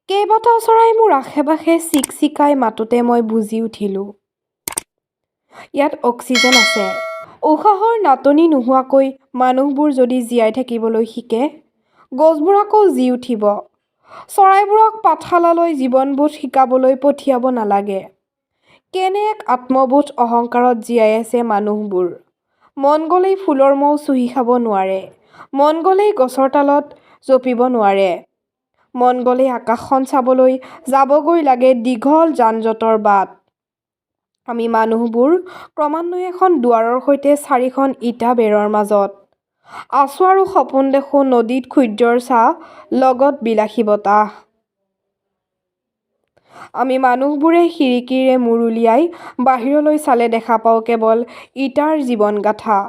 কেইবাটাও চৰাই মোৰ আশে-পাশে চিকচিকাই মাতোঁতে মই বুজি উঠিলোঁ, ইয়াত অক্সিজেন আছে। উশাহৰ নাটনি নোহোৱাকৈ মানুহবোৰ যদি জীয়াই থাকিবলৈ শিকে, গছবোৰ আকৌ জী উঠিব। চৰাইবোৰক পাঠশালালৈ জীৱনবোধ শিকাবলৈ পঠিয়াব নালাগে। কেনে এক আত্মবোধ অহংকাৰত জীয়াই আছে মানুহবোৰ। মন গ'লেই ফুলৰ মৌ চুহি খাব নোৱাৰে, মন গ'লেই গছৰ ডালত জঁপিব নোৱাৰে, মন গ'লেই আকাশখন চাবলৈ যাবগৈ লাগে দীঘল যানজঁটৰ বাট। আমি মানুহবোৰ ক্ৰমান্বয়ে এখন দুৱাৰৰ সৈতে চাৰিখন ইটাৰ বেৰৰ মাজত আছো আৰু সপোন দেখো নদীত সূৰ্যৰ ছাঁ, লগত বিলাসী বতাহ। আমি মানুহবোৰে খিৰিকীৰে মূৰ উলিয়াই বাহিৰলৈ চালে দেখা পাওঁ কেৱল ইটাৰ জীৱনগাঁথা।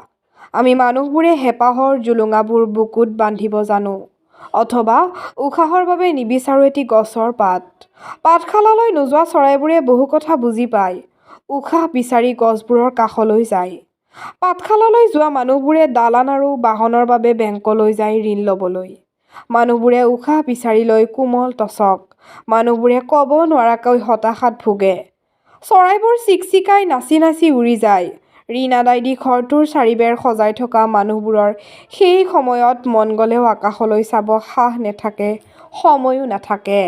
আমি মানুহবোৰে হেঁপাহৰ জোলোঙাবোৰ বুকুত বান্ধিব জানো, অথবা উশাহৰ বাবে নিবিচাৰো এটি গছৰ পাত। পাঠশালালৈ নোযোৱা চৰাইবোৰে বহু কথা বুজি পায়, উশাহ বিচাৰি গছবোৰৰ কাষলৈ যায়। পাঠশালালৈ যোৱা মানুহবোৰে দালান আৰু বাহনৰ বাবে বেংকলৈ যায় ঋণ ল'বলৈ। মানুহবোৰে উশাহ বিচাৰি লয় কোমল টচক। মানুহবোৰে ক'ব নোৱাৰাকৈ হতাশাত ভোগে। চৰাইবোৰ চিকচিকাই নাচি নাচি উৰি যায়। ঋণ আদায় দি ঘৰটোৰ চাৰিবেৰ সজাই থকা মানুহবোৰৰ সেই সময়ত মন গ'লেও আকাশলৈ চাব সাহ নেথাকে, সময়ো নাথাকে।